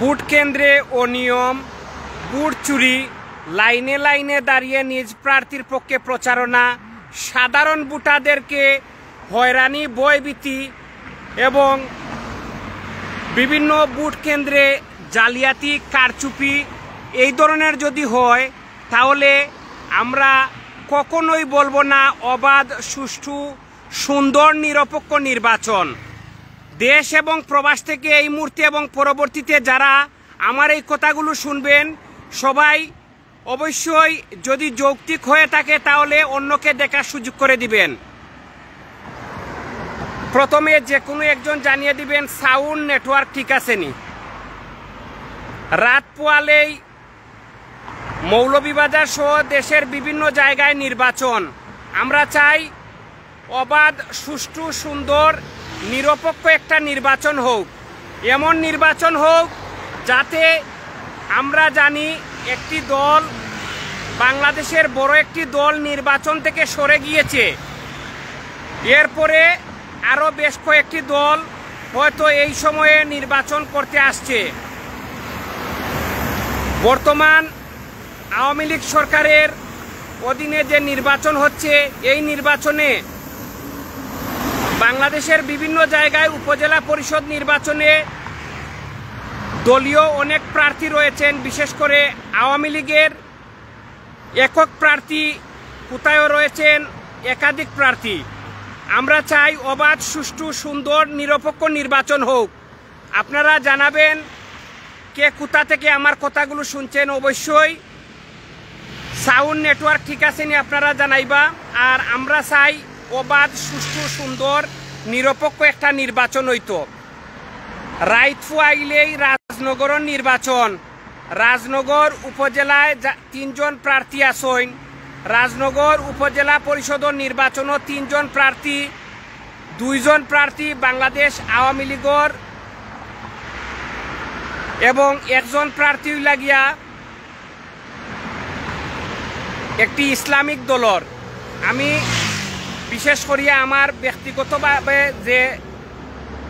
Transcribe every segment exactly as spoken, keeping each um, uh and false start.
ভোট কেন্দ্রে অনিয়ম, ভোট চুরি, লাইনে লাইনে দাঁড়িয়ে নিজ প্রার্থীর পক্ষে প্রচারণা, সাধারণ ভোটারদেরকে হয়রানি, ভয়ভীতি এবং বিভিন্ন ভোট কেন্দ্রে জালিয়াতি, কারচুপি এই ধরনের যদি হয়, তাহলে আমরা কখনোই বলবো না অবাধ, সুষ্ঠু, সুন্দর, নিরপেক্ষ নির্বাচন। দেশ এবং প্রবাস থেকে এই মুহূর্তে এবং পরবর্তীতে যারা আমার এই কথাগুলো শুনবেন, সবাই অবশ্যই যদি যৌক্তিক হয়ে থাকে, তাহলে অন্যকে দেখার সুযোগ করে দিবেন। প্রথমে যে কোনো একজন জানিয়ে দিবেন সাউন্ড নেটওয়ার্ক ঠিক আছে নি। রাত পোয়ালেই মৌলভীবাজার সহ দেশের বিভিন্ন জায়গায় নির্বাচন। আমরা চাই অবাধ, সুষ্ঠু, সুন্দর, নিরপেক্ষ একটা নির্বাচন হোক। এমন নির্বাচন হোক যাতে আমরা জানি একটি দল, বাংলাদেশের বড় একটি দল নির্বাচন থেকে সরে গিয়েছে, এরপরে আরও বেশ কয়েকটি দল হয়তো এই সময়ে নির্বাচন করতে আসছে। বর্তমান আওয়ামী লীগ সরকারের অধীনে যে নির্বাচন হচ্ছে, এই নির্বাচনে বাংলাদেশের বিভিন্ন জায়গায় উপজেলা পরিষদ নির্বাচনে দলীয় অনেক প্রার্থী রয়েছেন, বিশেষ করে আওয়ামী লীগের একক প্রার্থী, কোথাও রয়েছেন একাধিক প্রার্থী। আমরা চাই অবাধ, সুষ্ঠু, সুন্দর, নিরপেক্ষ নির্বাচন হোক। আপনারা জানাবেন কে কোথা থেকে আমার কথাগুলো শুনছেন। অবশ্যই সাউন্ড নেটওয়ার্ক ঠিক আছে নি, আপনারা জানাইবা। আর আমরা চাই অবাধ, সুষ্ঠু, সুন্দর, নিরপেক্ষ একটা নির্বাচন হইতো। রাইত ফুয়াইলেই রাজনগরর নির্বাচন। রাজনগর উপজেলায় যা-, তিনজন প্রার্থী আছইন। রাজনগর উপজেলা পরিষদর নির্বাচনও তিনজন প্রার্থী, দুইজন প্রার্থী বাংলাদেশ আওয়ামী লীগর এবং একজন প্রার্থী লাগিয়া একটি ইসলামিক দলর। আমি বিশেষ করিয়া আমার ব্যক্তিগতভাবে যে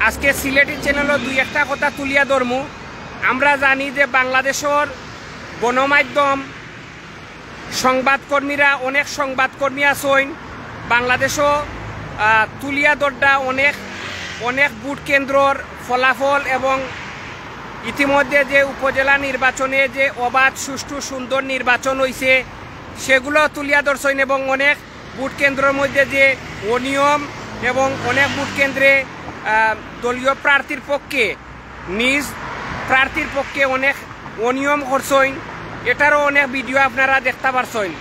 আজকে সিলেটি চ্যানেলও দুই একটা কথা তুলিয়া ধরমু, আমরা জানি যে বাংলাদেশর গণমাধ্যম, সংবাদকর্মীরা, অনেক সংবাদকর্মী আছইন বাংলাদেশও, আহ, তুলিয়া ধরডা অনেক, অনেক ভোট কেন্দ্রর ফলাফল এবং ইতিমধ্যে যে উপজেলা নির্বাচনে যে অবাধ, সুষ্ঠু, সুন্দর নির্বাচন হইছে, সেগুলো তুলিয়া ধরছইন এবং অনেক ভোট কেন্দ্রর মধ্যে যে অনিয়ম এবং অনেক ভোট কেন্দ্রে, আহ, দলীয় প্রার্থীর পক্ষে, নিজ প্রার্থীর পক্ষে অনেক অনিয়ম করছইন, এটারও অনেক ভিডিও আপনারা দেখতা পারছইন।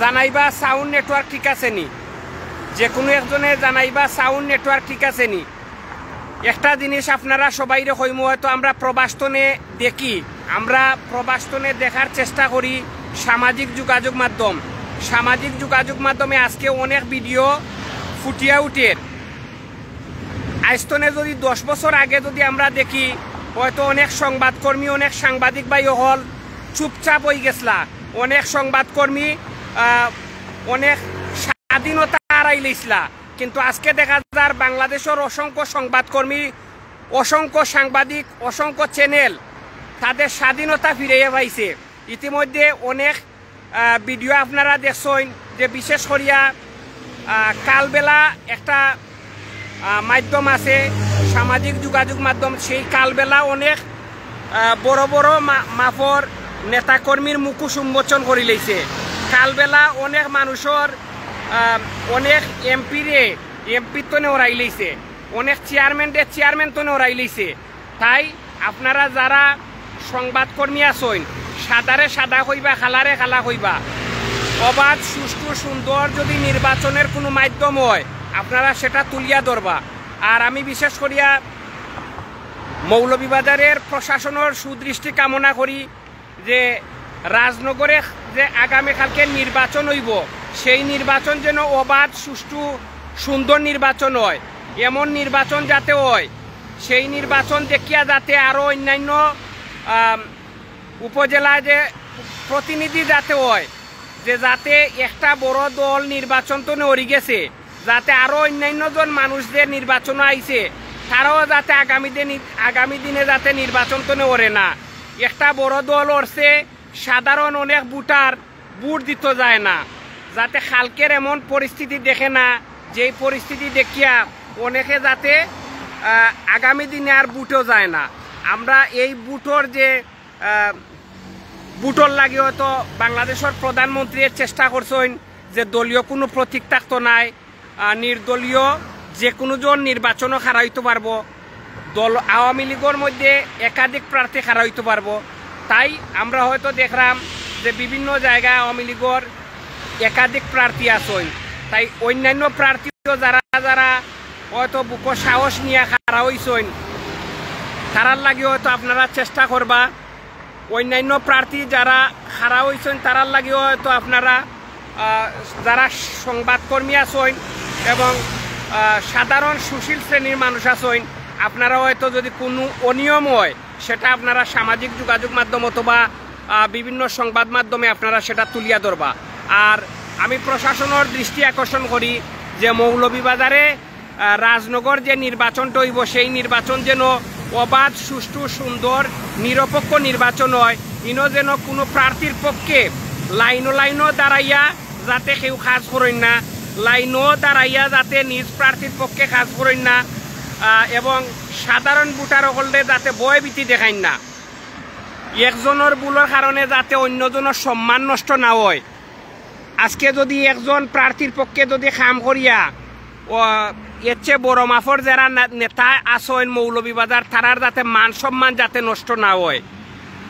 জানাইবা সাউন্ড নেটওয়ার্ক ঠিক আছে নি, যে কোনো একজনে জানাইবা সাউন্ড নেটওয়ার্ক ঠিক আছে নি। একটা জিনিস আপনারা সবাইরে কইমু, হয়তো আমরা প্রবাসতনে দেখি, আমরা প্রবাসতনে দেখার চেষ্টা করি সামাজিক যোগাযোগ মাধ্যম। সামাজিক যোগাযোগ মাধ্যমে আজকে অনেক ভিডিও ফুটিয়া উঠের। আইস্তনে যদি দশ বছর আগে যদি আমরা দেখি, হয়তো অনেক সংবাদকর্মী, অনেক সাংবাদিক ভাই অকল চুপচাপ হই গেছলা। অনেক সংবাদকর্মী, আহ, অনেক স্বাধীনতা হারাই লইছলা। কিন্তু আজকে দেখা যার বাংলাদেশর অসংখ্য সংবাদকর্মী, অসংখ্য সাংবাদিক, অসংখ্য চ্যানেল তাদের স্বাধীনতা ফিরাইয়া পাইছে। ইতিমধ্যে অনেক, আহ, ভিডিও আপনারা দেখছইন যে বিশেষ করিয়া, আহ, কালবেলা একটা, আহ, মাধ্যম আছে, সামাজিক যোগাযোগ মাধ্যম, সেই কালবেলা অনেক, আহ, বড় বড় মা-, মাফর নেতাকর্মীর মুখোশ উন্মোচন করি লইছে। কালবেলা অনেক মানুষর, আহ, অনেক এমপিরে এমপিত্ব নে ওরাই লইছে, অনেক চেয়ারম্যানরে চেয়ারম্যান তো নে ওরাই লইছে। তাই আপনারা যারা সংবাদকর্মী আছইন, সাদারে সাদা কইবা, কালারে কালা কইবা। অবাধ, সুষ্ঠু, সুন্দর যদি নির্বাচনের কোনো মাধ্যম হয়, আপনারা সেটা তুলিয়া ধরবা। আর আমি বিশেষ করিয়া মৌলভীবাজারের প্রশাসনের সুদৃষ্টি কামনা করি যে রাজনগরে যে আগামীকালকে নির্বাচন হইব, সেই নির্বাচন যেন অবাধ, সুষ্ঠু, সুন্দর নির্বাচন হয়। এমন নির্বাচন যাতে হয়, সেই নির্বাচন দেখিয়া যাতে আরও অন্যান্য, আম, উপজেলায় যে প্রতিনিধি যাতে হয়, যে যাতে একটা বড় দল নির্বাচন তো নেওয়ারি গেছে, যাতে আরও অন্যান্য জন মানুষ যে নির্বাচনে আইছে, তারাও যাতে আগামী দিন, আগামী দিনে যাতে নির্বাচন তো নেওয়ারে না, একটা বড় দল অরছে, সাধারণ অনেক ভোটার ভোট দিতো যায় না, যাতে কালকের এমন পরিস্থিতি দেখে না, যেই পরিস্থিতি দেখিয়া অনেকে যাতে, আহ, আগামী দিনে আর ভোটও যায় না। আমরা এই ভোটর যে, আহ, ভোটর লাগি হয়তো বাংলাদেশর প্রধানমন্ত্রীয়ে চেষ্টা করছইন যে দলীয় কুনু প্রতীক থাকতো নায়, আহ, নির্দলীয় যে কুনু জন নির্বাচনো খাড়া অইতো পারবো। দল আওয়ামী লীগর মধ্যে একাধিক প্রার্থী খাড়া অইতো পারবো। তাই আমরা হয়তো দেখরাম যে বিভিন্ন জায়গায় আওয়ামী লীগর একাধিক প্রার্থী আছইন, তাই অন্যান্য প্রার্থীও যারা যারা হয়তো বুকো সাহস নিয়া খাড়া অইছইন, তারার লাগি হয়তো আপনারা চেষ্টা করবা। অন্যান্য প্রার্থী যারা খাড়া অইছইন, তারার লাগিও হয়তো আপনারা, আহ, যারা সংবাদকর্মী আছইন এবং, আহ, সাধারণ সুশীল শ্রেণীর মানুষ আছইন, আপনারা হয়তো যদি কুনু অনিয়ম হয়, সেটা আপনারা সামাজিক যোগাযোগ মাধ্যম অথবা, আহ, বিভিন্ন সংবাদ মাধ্যমে আপনারা সেটা তুলিয়া ধরবা। আর আমি প্রশাসনর দৃষ্টি আকর্ষণ করি যে মৌলভীবাজারে আহ, রাজনগর যে নির্বাচনটা অইবো, সেই নির্বাচন যেন অবাধ, সুষ্ঠু, সুন্দর, নিরপেক্ষ নির্বাচন হয়। ইনো যেন কুনু প্রার্থীর পক্ষে লাইনো লাইনো দাঁড়াইয়া যাতে কেউ কাজ করইন না, লাইনো দাঁড়াইয়া যাতে নিজ প্রার্থীর পক্ষে কাজ করইন না, আহ, এবং সাধারণ ভোটার অকলরে যাতে ভয়ভীতি দেখাইন না। একজনর ভুলর কারণে যাতে অন্যজনর সম্মান নষ্ট না হয়। আজকে যদি একজন প্রার্থীর পক্ষে যদি কাম করিয়া, ও, এর চেয়ে বড় মাপর যারা না-, নেতা আছইন মৌলভীবাজার, তারার যাতে মান সম্মান যাতে নষ্ট না হয়।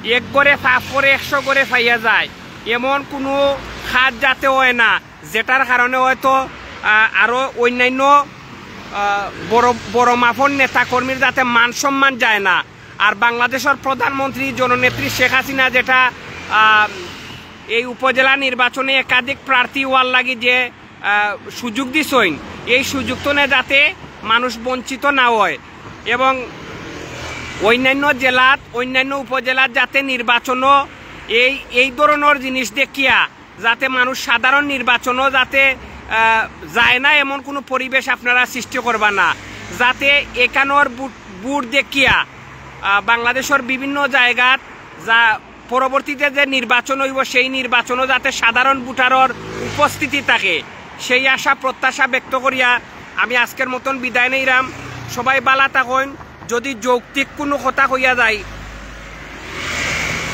এক ঘরে পাপ করে একশো ঘরে পাইয়া যায়, এমন কুনু কাজ যাতে হয় না, যেটার কারণে হয়তো, আহ, আরো অন্যান্য, আহ, বড় বড় মাপর নেতা কর্মীর যাতে মান সম্মান যায় না। আর বাংলাদেশর প্রধানমন্ত্রী জননেত্রী শেখ হাসিনা যেটা, আহ, এই উপজেলা নির্বাচনে একাধিক প্রার্থী অওয়ার লাগি যে, আহ, সুযোগ দিছইন, এই সুযোগ তনে যাতে মানুষ বঞ্চিত না হয় এবং অন্যান্য জেলাত, অন্যান্য উপজেলাত যাতে নির্বাচনও এই, এই ধরনর জিনিস দেখিয়া যাতে মানুষ সাধারণ নির্বাচনও যাতে, আহ, যায় না, এমন কুনু পরিবেশ আপনারা সৃষ্টি করবা না, যাতে এখানর ভোট, ভোট দেখিয়া, আহ, বাংলাদেশর বিভিন্ন জায়গাত যা পরবর্তীতে যে নির্বাচন অইবো, সেই নির্বাচনও যাতে সাধারণ ভোটারর উপস্থিতি থাকে, সেই আশা প্রত্যাশা ব্যক্ত করিয়া আমি আজকের মতন বিদায় নেইরাম। সবাই বালা থাকইন। যদি যৌক্তিক কুনু কথা কইয়া যাই,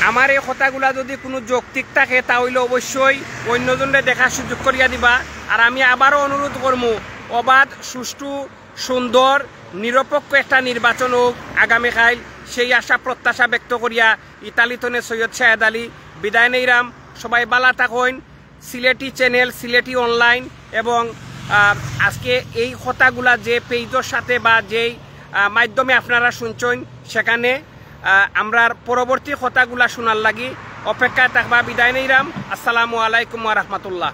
আমার এই কথাগুলা যদি কুনু যৌক্তিক থাকে, তা অইলে অবশ্যই অন্যজনরে দেখার সুযোগ করিয়া দিবা। আর আমি আবারও অনুরোধ করমু, অবাধ, সুষ্ঠু, সুন্দর, নিরপেক্ষ একটা নির্বাচন হোক আগামীকাইল, সেই আশা প্রত্যাশা ব্যক্ত করিয়া ইতালি তনে সৈয়দ শাহেদ আলী বিদায় নেইরাম। সবাই বালা থাকইন। সিলেটি চ্যানেল, সিলেটি অনলাইন এবং, আহ, আজকে এই কথাগুলা যে পেজর সাথে বা যেই, আহ, মাধ্যমে আপনারা শুনছইন, সেখানে, আহ, আমরার পরবর্তী কথাগুলা শোনার লাগি অপেক্ষায় থাকবা। বিদায় নেইরাম। আসসালামু আলাইকুম ওয়া রাহমাতুল্লাহ।